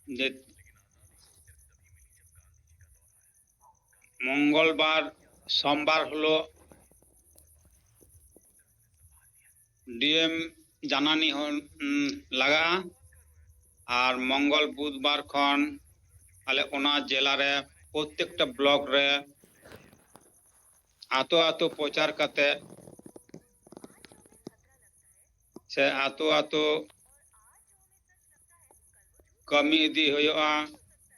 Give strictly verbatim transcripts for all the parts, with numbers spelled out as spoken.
ᱡᱮ ᱢᱚᱝᱜᱚᱞ ᱵᱟᱨ, ᱥᱳᱢᱵᱟᱨ ᱦᱤᱞᱳᱜ ᱰᱤ ᱮᱢ ᱡᱟᱱᱟᱱᱤ ᱦᱚᱸ, ᱩᱸ, ᱞᱟᱜᱟᱜᱼᱟ᱾ ᱟᱨ ᱢᱚᱝᱜᱚᱞ ᱵᱩᱫᱷᱵᱟᱨ ᱠᱷᱚᱱ ᱟᱞᱮ ᱚᱱᱟ ᱡᱮᱞᱟ ᱨᱮ ᱯᱨᱚᱛᱮᱠᱴᱟ ᱵᱞᱚᱠ ᱨᱮ ᱟᱛᱳ ᱟᱛᱳ ᱯᱨᱚᱪᱟᱨ ᱠᱟᱛᱮ ᱥᱮ ᱟᱛᱳ ᱟᱛᱳ ᱠᱟᱹᱢᱤ ᱤᱫᱤ ᱦᱩᱭᱩᱜᱼᱟ,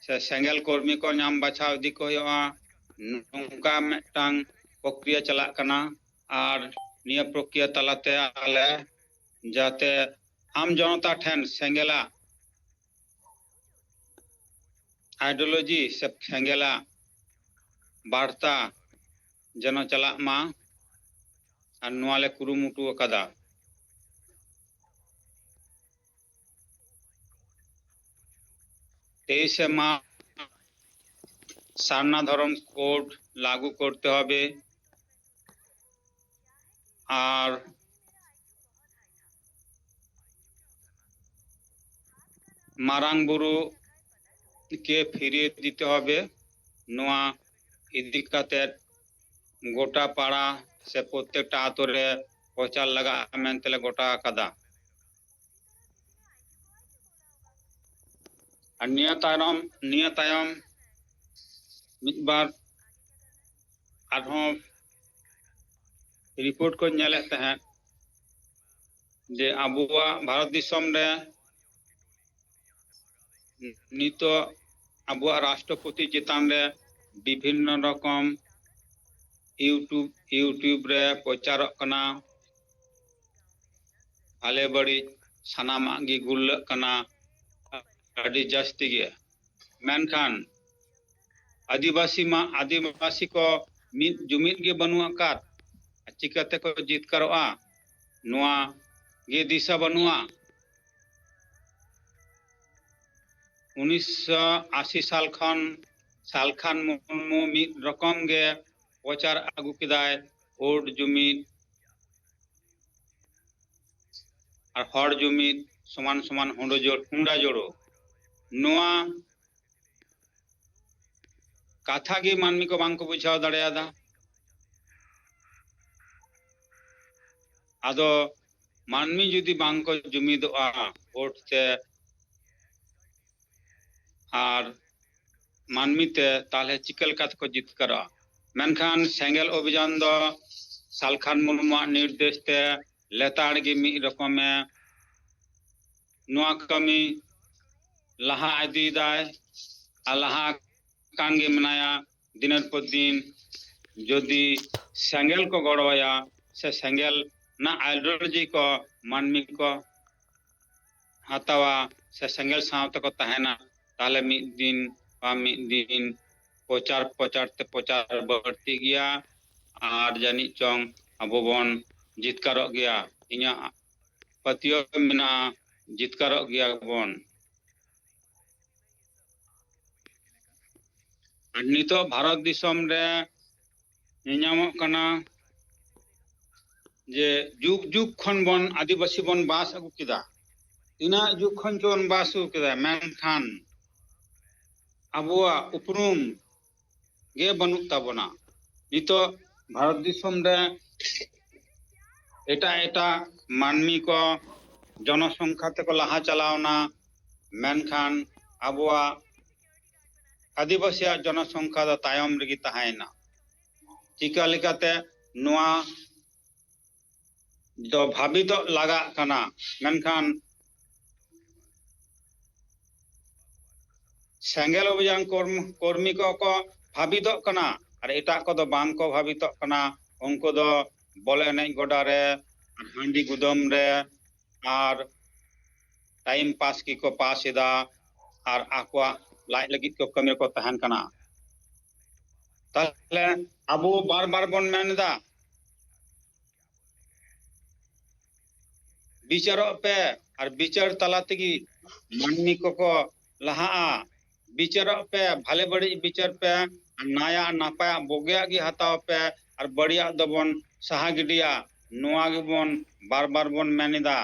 ᱥᱮ ᱥᱮᱸᱜᱮᱞ ᱠᱚᱨᱢᱤ ᱠᱚ ᱧᱟᱢ ᱵᱟᱪᱷᱟᱣ ᱤᱫᱤ ᱠᱚ ᱦᱩᱭᱩᱜᱼᱟ᱾ ᱱᱚᱝᱠᱟ ᱢᱤᱫᱴᱟᱝ ᱯᱨᱚᱠᱨᱤᱭᱟ ᱪᱟᱞᱟᱜ ᱠᱟᱱᱟ᱾ ᱟᱨ ᱱᱤᱭᱟᱹ ᱯᱨᱚᱠᱨᱤᱭᱟ ᱛᱟᱞᱟᱛᱮ ᱟᱞᱮ ᱡᱟᱛᱮ ᱟᱢ ᱡᱚᱱᱚᱛᱟ ᱴᱷᱮᱱ ᱥᱮᱸᱜᱮᱞᱟᱜ ideology ᱥᱮ ᱥᱮᱸᱜᱮᱞᱟᱜ ᱵᱟᱨᱛᱟ ᱡᱮᱱᱚ ᱪᱟᱞᱟᱜ ᱢᱟ, ᱟᱨ ᱱᱚᱣᱟ ᱞᱮ ᱠᱩᱨᱩᱢᱩᱴᱩ ᱟᱠᱟᱫᱟ᱾ তেইশে মার্চ সারনা ধর্ম কোড লাগু করতে হবে। আর ᱢᱟᱨᱟᱝ ᱵᱩᱨᱩ ᱠᱮ ᱯᱷᱤᱨᱤᱭᱮ ᱫᱤᱛᱮ ᱦᱚᱵᱮ᱾ ᱱᱚᱣᱟ ᱤᱫᱤ ᱠᱟᱛᱮ ᱜᱚᱴᱟ ᱯᱟᱲᱟ ᱥᱮ ᱯᱨᱚᱛᱮᱠᱴᱟ ᱟᱛᱳ ᱨᱮ ᱯᱨᱚᱪᱟᱨ ᱞᱟᱜᱟᱜᱼᱟ ᱢᱮᱱᱛᱮ ᱞᱮ ᱜᱚᱴᱟ ᱟᱠᱟᱫᱟ᱾ ᱟᱨ ᱱᱤᱭᱟᱹ ᱛᱟᱭᱱᱚᱢ, ᱱᱤᱭᱟᱹ ᱛᱟᱭᱚᱢ ᱢᱤᱫ ᱵᱟᱨ ᱟᱨᱦᱚᱸ ᱨᱤᱯᱳᱨᱴ ᱠᱚᱧ ᱧᱮᱞᱮᱫ ᱛᱟᱦᱮᱸᱫ ᱡᱮ ᱟᱵᱚᱣᱟᱜ ᱵᱷᱟᱨᱚᱛ ᱫᱤᱥᱚᱢ ᱨᱮ ᱱᱤᱛᱚᱜ ᱟᱵᱚᱣᱟᱜ ᱨᱟᱥᱴᱨᱚᱯᱚᱛᱤ ᱪᱮᱛᱟᱱ ᱨᱮ ᱵᱤᱵᱷᱤᱱᱱᱚ ᱨᱚᱠᱚᱢ YouTube, YouTube ᱨᱮ ᱯᱨᱚᱪᱟᱨᱚᱜ ᱠᱟᱱᱟ᱾ ᱵᱷᱟᱞᱮ ᱵᱟᱹᱲᱤᱡ ᱥᱟᱱᱟᱢᱟᱜ ᱜᱮ ᱜᱩᱨᱞᱟᱹᱜ ᱠᱟᱱᱟ ᱟᱹᱰᱤ ᱡᱟᱹᱥᱛᱤ ᱜᱮ᱾ ᱢᱮᱱᱠᱷᱟᱱ ᱟᱹᱫᱤᱵᱟᱹᱥᱤ ᱢᱟ, ᱟᱹᱫᱤᱵᱟᱹᱥᱤ ᱠᱚ ᱢᱤᱫ ᱡᱩᱢᱤᱫ ᱜᱮ ᱵᱟᱹᱱᱩᱜ ᱟᱠᱟᱫ, ᱪᱤᱠᱟᱹ ᱛᱮᱠᱚ ᱡᱤᱛᱠᱟᱹᱨᱚᱜᱼᱟ? ᱱᱚᱣᱟ ᱜᱮ ᱫᱤᱥᱟᱹ ᱵᱟᱹᱱᱩᱜᱼᱟ᱾ ᱩᱱᱤᱥᱥᱚ ᱟᱥᱤ ᱥᱟᱞ ᱠᱷᱚᱱ, ᱥᱟᱞ ᱠᱷᱟᱱ ᱢᱩᱨᱢᱩ ᱢᱤᱫ ᱨᱚᱠᱚᱢ ᱜᱮ ᱯᱨᱚᱪᱟᱨ ᱟᱹᱜᱩ ᱠᱮᱫᱟᱭ, ᱳᱴ ᱡᱩᱢᱤᱫ ᱟᱨ ᱦᱚᱲ ᱡᱩᱢᱤᱫ ᱥᱚᱢᱟᱱ ᱥᱚᱢᱟᱱ ᱦᱩᱸᱰᱟᱹ ᱡᱳ-, ᱦᱩᱸᱰᱟ ᱡᱳᱲᱳ᱾ ᱱᱚᱣᱟ ᱠᱟᱛᱷᱟ ᱜᱮ ᱢᱟᱹᱱᱢᱤ ᱠᱚ ᱵᱟᱝ ᱠᱚ ᱵᱩᱡᱷᱟᱹᱣ ᱫᱟᱲᱮᱭᱟᱫᱟ᱾ ᱟᱫᱚ ᱢᱟᱹᱱᱢᱤ ᱡᱩᱫᱤ ᱵᱟᱝ ᱠᱚ ᱡᱩᱢᱤᱫᱚᱜᱼᱟ ᱵᱷᱳᱴ ᱛᱮ ᱟᱨ ᱢᱟᱹᱱᱢᱤ ᱛᱮ, ᱛᱟᱦᱚᱞᱮ ᱪᱤᱠᱟᱹ ᱞᱮᱠᱟ ᱛᱮᱠᱚ ᱡᱤᱛᱠᱟᱹᱨᱚᱜᱼᱟ? ᱢᱮᱱᱠᱷᱟᱱ ᱥᱮᱸᱜᱮᱞ ᱚᱵᱷᱤᱡᱟᱱ ᱫᱚ ᱥᱟᱞᱠᱷᱟᱱ ᱢᱩᱨᱢᱩᱣᱟᱜ ᱱᱤᱨᱫᱮᱥ ᱛᱮ ᱞᱮᱛᱟᱲ ᱜᱮ ᱢᱤᱫ ᱨᱚᱠᱚᱢᱮ ᱱᱚᱣᱟ ᱠᱟᱹᱢᱤ ᱞᱟᱦᱟ ᱤᱫᱤᱭᱮᱫᱟᱭ ᱟᱨ ᱞᱟᱦᱟ ᱠᱟᱱ ᱜᱮ ᱢᱮᱱᱟᱭᱟ᱾ ᱫᱤᱱᱟᱹᱨ ᱯᱚᱨ ᱫᱤᱱ ᱡᱩᱫᱤ ᱥᱮᱸᱜᱮᱞ ᱠᱚ ᱜᱚᱲᱚᱣᱟᱭᱟ ᱥᱮ ᱥᱮᱸᱜᱮᱞ ᱨᱮᱱᱟᱜ ideology ᱠᱚ ᱢᱟᱹᱱᱢᱤ ᱠᱚ ᱦᱟᱛᱟᱣᱟ ᱥᱮ ᱥᱮᱸᱜᱮᱞ ᱥᱟᱶ ᱛᱮᱠᱚ ᱛᱟᱦᱮᱱᱟ, ᱛᱟᱦᱚᱞᱮ ᱢᱤᱫ ᱫᱤᱱ ᱵᱟ ᱢᱤᱫ ᱫᱤᱱ ᱯᱨᱚᱪᱟᱨ ᱯᱨᱚᱪᱟᱨ ᱛᱮ ᱯᱨᱚᱪᱟᱨ ᱵᱟᱹᱲᱛᱤ ᱜᱮᱭᱟ᱾ ᱟᱨ ᱡᱟᱹᱱᱤᱡ ᱪᱚᱝ ᱟᱵᱚ ᱵᱚᱱ ᱡᱤᱛᱠᱟᱹᱨᱚᱜ ᱜᱮᱭᱟ᱾ ᱤᱧᱟᱹᱜ ᱯᱟᱹᱛᱭᱟᱹᱣ ᱢᱮᱱᱟᱜᱼᱟ, ᱡᱤᱛᱠᱟᱹᱨᱚᱜ ᱜᱮᱭᱟ ᱵᱚᱱ᱾ ᱟᱨ ᱱᱤᱛᱚᱜ ᱵᱷᱟᱨᱚᱛ ᱫᱤᱥᱚᱢ ᱨᱮ ᱧᱮᱧᱟᱢᱚᱜ ᱠᱟᱱᱟ ᱡᱮ ᱡᱩᱜᱽ ᱡᱩᱜᱽ ᱠᱷᱚᱱ ᱵᱚᱱ ᱟᱹᱫᱤᱵᱟᱹᱥᱤ ᱵᱚᱱ ᱵᱟᱥ ᱟᱹᱜᱩ ᱠᱮᱫᱟ, ᱛᱤᱱᱟᱹᱜ ᱡᱩᱜᱽ ᱠᱷᱚᱱ ᱪᱚ ᱵᱚᱱ ᱵᱟᱥ ᱟᱹᱜᱩ ᱠᱮᱫᱟ, ᱢᱮᱱᱠᱷᱟᱱ ᱟᱵᱚᱣᱟᱜ ᱩᱯᱨᱩᱢ ᱜᱮ ᱵᱟᱹᱱᱩᱜ ᱛᱟᱵᱚᱱᱟ᱾ ᱱᱤᱛᱚᱜ ᱵᱷᱟᱨᱚᱛ ᱫᱤᱥᱚᱢ ᱨᱮ ᱮᱴᱟᱜ ᱮᱴᱟᱜ ᱢᱟᱹᱱᱢᱤ ᱠᱚ ᱡᱚᱱᱚᱥᱚᱝᱠᱷᱟ ᱛᱮᱠᱚ ᱞᱟᱦᱟ ᱪᱟᱞᱟᱣᱱᱟ, ᱢᱮᱱᱠᱷᱟᱱ ᱟᱵᱚᱣᱟᱜ ᱟᱹᱫᱤᱵᱟᱹᱥᱤᱭᱟᱜ ᱡᱚᱱᱚᱥᱚᱝᱠᱷᱟ ᱫᱚ ᱛᱟᱭᱚᱢ ᱨᱮᱜᱮ ᱛᱟᱦᱮᱸᱭᱮᱱᱟ᱾ ᱪᱤᱠᱟᱹ ᱞᱮᱠᱟᱛᱮ ᱱᱚᱣᱟ ᱫᱚ ᱵᱷᱟᱵᱤᱛᱚᱜ ᱞᱟᱜᱟᱜ ᱠᱟᱱᱟ, ᱢᱮᱱᱠᱷᱟᱱ ᱥᱮᱸᱜᱮᱞ ᱚᱵᱷᱤᱡᱟᱱ ᱠᱚᱨᱢ-, ᱠᱚᱨᱢᱤ ᱠᱚᱠᱚ ᱵᱷᱟᱵᱤᱛᱚᱜ ᱠᱟᱱᱟ ᱟᱨ ᱮᱴᱟᱜ ᱠᱚᱫᱚ ᱵᱟᱝ ᱠᱚ ᱵᱷᱟᱵᱤᱛᱚᱜ ᱠᱟᱱᱟ᱾ ᱩᱱᱠᱩ ᱫᱚ ᱵᱚᱞ ᱮᱱᱮᱡ ᱜᱚᱰᱟ ᱨᱮ, ᱦᱟᱺᱰᱤ ᱜᱩᱫᱟᱹᱢ ᱨᱮ ᱟᱨ time pass ᱜᱮᱠᱚ pass ᱮᱫᱟ ᱟᱨ ᱟᱠᱚᱣᱟᱜ ᱞᱟᱡ ᱞᱟᱹᱜᱤᱫ ᱠᱚ ᱠᱟᱹᱢᱤ ᱨᱮᱠᱚ ᱛᱟᱦᱮᱱ ᱠᱟᱱᱟ᱾ ᱛᱟᱦᱞᱮ ᱟᱵᱚ ᱵᱟᱨ ᱵᱟᱨ ᱵᱚᱱ ᱢᱮᱱ ᱮᱫᱟ, ᱵᱤᱪᱟᱹᱨᱚᱜ ᱯᱮ, ᱟᱨ ᱵᱤᱪᱟᱹᱨ ᱛᱟᱞᱟ ᱛᱮᱜᱮ ᱢᱟᱹᱱᱢᱤ ᱠᱚᱠᱚ ᱞᱟᱦᱟᱜᱼᱟ᱾ ᱵᱤᱪᱟᱹᱨᱚᱜ ᱯᱮ, ᱵᱷᱟᱞᱮ ᱵᱟᱹᱲᱤᱡ ᱵᱤᱪᱟᱹᱨ ᱯᱮ, ᱟᱨ ᱱᱟᱭᱟᱜ ᱱᱟᱯᱟᱭᱟᱜ ᱵᱩᱜᱤᱭᱟᱜ ᱜᱮ ᱦᱟᱛᱟᱣ ᱯᱮ, ᱟᱨ ᱵᱟᱹᱲᱤᱡᱟᱜ ᱫᱚᱵᱚᱱ ᱥᱟᱦᱟ ᱜᱤᱰᱤᱭᱟ᱾ ᱱᱚᱣᱟ ᱜᱮᱵᱚᱱ ᱵᱟᱨ ᱵᱟᱨ ᱵᱚᱱ ᱢᱮᱱ ᱮᱫᱟ᱾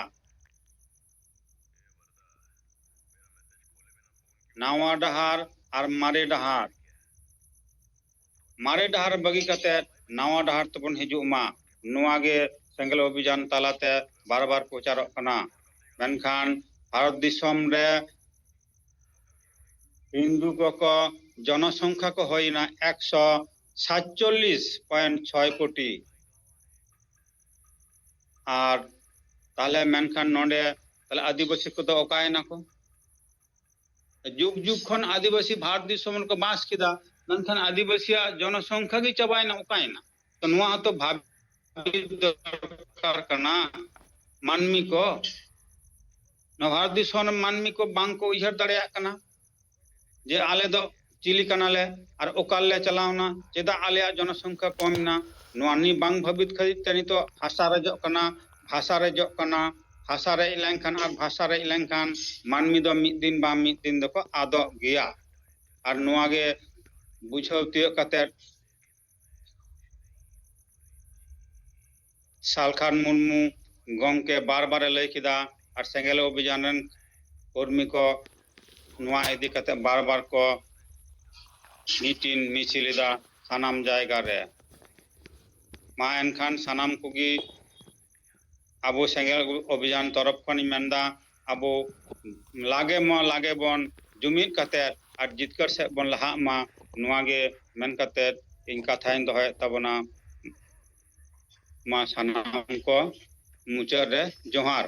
ᱱᱟᱣᱟ ᱰᱟᱦᱟᱨ ᱟᱨ ᱢᱟᱨᱮ ᱰᱟᱦᱟᱨ, ᱢᱟᱨᱮ ᱰᱟᱦᱟᱨ ᱵᱟᱹᱜᱤ ᱠᱟᱛᱮ ᱱᱟᱣᱟ ᱰᱟᱦᱟᱨ ᱛᱮᱵᱚᱱ ᱦᱤᱡᱩᱜ ᱢᱟ, ᱱᱚᱣᱟ ᱜᱮ ᱥᱮᱸᱜᱮᱞ ᱚᱵᱷᱤᱡᱟᱱ ᱛᱟᱞᱟᱛᱮ ᱵᱟᱨ ᱵᱟᱨ ᱯᱨᱚᱪᱟᱨᱚᱜ ᱠᱟᱱᱟ᱾ ᱢᱮᱱᱠᱷᱟᱱ ᱵᱷᱟᱨᱚᱛ ᱫᱤᱥᱚᱢ ᱨᱮ ᱦᱤᱱᱫᱩ ᱠᱚᱠᱚ ᱡᱚᱱᱚᱥᱚᱝᱠᱷᱟ ᱠᱚ ᱦᱩᱭᱱᱟ ᱮᱠᱥᱚ ᱥᱟᱛᱪᱚᱞᱞᱤᱥ ᱯᱚᱭᱮᱱᱴ ᱪᱷᱚᱭ ᱠᱳᱴᱤ᱾ ᱟᱨ ᱛᱟᱦᱞᱮ ᱢᱮᱱᱠᱷᱟᱱ ᱱᱚᱰᱮ ᱛᱟᱦᱞᱮ ᱟᱹᱫᱤᱵᱟᱹᱥᱤ ᱠᱚᱫᱚ ᱚᱠᱟᱭᱮᱱᱟ ᱠᱚ? ᱡᱩᱜᱽ ᱡᱩᱜᱽ ᱠᱷᱚᱱ ᱟᱹᱫᱤᱵᱟᱹᱥᱤ ᱵᱷᱟᱨᱚᱛ ᱫᱤᱥᱚᱢ ᱨᱮᱠᱚ ᱵᱟᱥ ᱠᱮᱫᱟ, ᱢᱮᱱᱠᱷᱟᱱ ᱟᱹᱫᱤᱵᱟᱹᱥᱤᱭᱟᱜ ᱡᱚᱱᱚᱥᱚᱝᱠᱷᱟ ᱜᱮ ᱪᱟᱵᱟᱭᱮᱱᱟ, ᱚᱠᱟᱭᱮᱱᱟ? ᱛᱚ ᱱᱚᱣᱟ ᱦᱚᱸᱛᱚ ᱵᱷᱟᱵᱤ ᱫᱚᱨᱠᱟᱨ ᱠᱟᱱᱟ᱾ ᱢᱟᱹᱱᱢᱤ ᱠᱚ, ᱱᱚᱣᱟ ᱵᱷᱟᱨᱚᱛ ᱫᱤᱥᱚᱢ ᱨᱮ ᱢᱟᱹᱱᱢᱤ ᱠᱚ ᱵᱟᱝ ᱠᱚ ᱩᱭᱦᱟᱹᱨ ᱫᱟᱲᱮᱭᱟᱜ ᱠᱟᱱᱟ ᱡᱮ ᱟᱞᱮ ᱫᱚ ᱪᱤᱞᱤ ᱠᱟᱱᱟᱞᱮ ᱟᱨ ᱚᱠᱟ ᱨᱮᱞᱮ ᱪᱟᱞᱟᱣᱱᱟ, ᱪᱮᱫᱟᱜ ᱟᱞᱮᱭᱟᱜ ᱡᱚᱱᱚᱥᱚᱝᱠᱷᱟ ᱠᱚᱢ ᱮᱱᱟ᱾ ᱱᱚᱣᱟ ᱱᱤᱭᱮ ᱵᱟᱝ ᱵᱷᱟᱹᱵᱤᱛ ᱠᱷᱟᱹᱛᱤᱨ ᱛᱮ ᱱᱤᱛᱚᱜ ᱦᱟᱥᱟ ᱨᱮᱡᱚᱜ ᱠᱟᱱᱟ, ᱵᱷᱟᱥᱟ ᱨᱮᱡᱚᱜ ᱠᱟᱱᱟ᱾ ᱦᱟᱥᱟ ᱨᱮᱡ ᱞᱮᱱᱠᱷᱟᱱ ᱟᱨ ᱵᱷᱟᱥᱟ ᱨᱮᱡ ᱞᱮᱱᱠᱷᱟᱱ ᱢᱟᱹᱱᱢᱤ ᱫᱚ ᱢᱤᱫ ᱫᱤᱱ ᱵᱟᱝ ᱢᱤᱫ ᱫᱤᱱ ᱫᱚᱠᱚ ᱟᱫᱚᱜ ᱜᱮᱭᱟ᱾ ᱟᱨ ᱱᱚᱣᱟ ᱜᱮ ᱵᱩᱡᱷᱟᱹᱣ ᱛᱤᱭᱳᱜ ᱠᱟᱛᱮ ᱥᱟᱞᱠᱷᱟᱱ ᱢᱩᱨᱢᱩ ᱜᱚᱢᱠᱮ ᱵᱟᱨ ᱵᱟᱨᱮ ᱞᱟᱹᱭ ᱠᱮᱫᱟ, ᱟᱨ ᱥᱮᱸᱜᱮᱞ ᱚᱵᱷᱤᱡᱟᱱ ᱨᱮᱱ ᱠᱚᱨᱢᱤ ᱠᱚ ᱱᱚᱣᱟ ᱤᱫᱤ ᱠᱟᱛᱮ ᱵᱟᱨ ᱵᱟᱨ ᱠᱚ ᱢᱤᱴᱤᱝ ᱢᱤᱪᱷᱤᱞ ᱮᱫᱟ ᱥᱟᱱᱟᱢ ᱡᱟᱭᱜᱟ ᱨᱮ᱾ ᱢᱟ ᱮᱱᱠᱷᱟᱱ ᱥᱟᱱᱟᱢ ᱠᱚᱜᱮ ᱟᱵᱚ ᱥᱮᱸᱜᱮᱞ ᱚᱵᱷᱤᱡᱟᱱ ᱛᱚᱨᱚᱯ ᱠᱷᱚᱱᱤᱧ ᱢᱮᱱᱫᱟ, ᱟᱵᱚ ᱞᱟᱜᱮ ᱢᱟ ᱞᱟᱜᱮ ᱵᱚᱱ ᱡᱩᱢᱤᱫ ᱠᱟᱛᱮ ᱟᱨ ᱡᱤᱛᱠᱟᱹᱨ ᱥᱮᱫ ᱵᱚᱱ ᱞᱟᱦᱟᱜ ᱢᱟ, ᱱᱚᱣᱟ ᱜᱮ ᱢᱮᱱ ᱠᱟᱛᱮ ᱤᱧ ᱠᱟᱛᱷᱟᱧ ᱫᱚᱦᱚᱭᱮᱫ ᱛᱟᱵᱚᱱᱟ᱾ ᱢᱟ ᱥᱟᱱᱟᱢ ᱠᱚ ᱢᱩᱪᱟᱹᱫ ᱨᱮ ᱡᱚᱦᱟᱨ᱾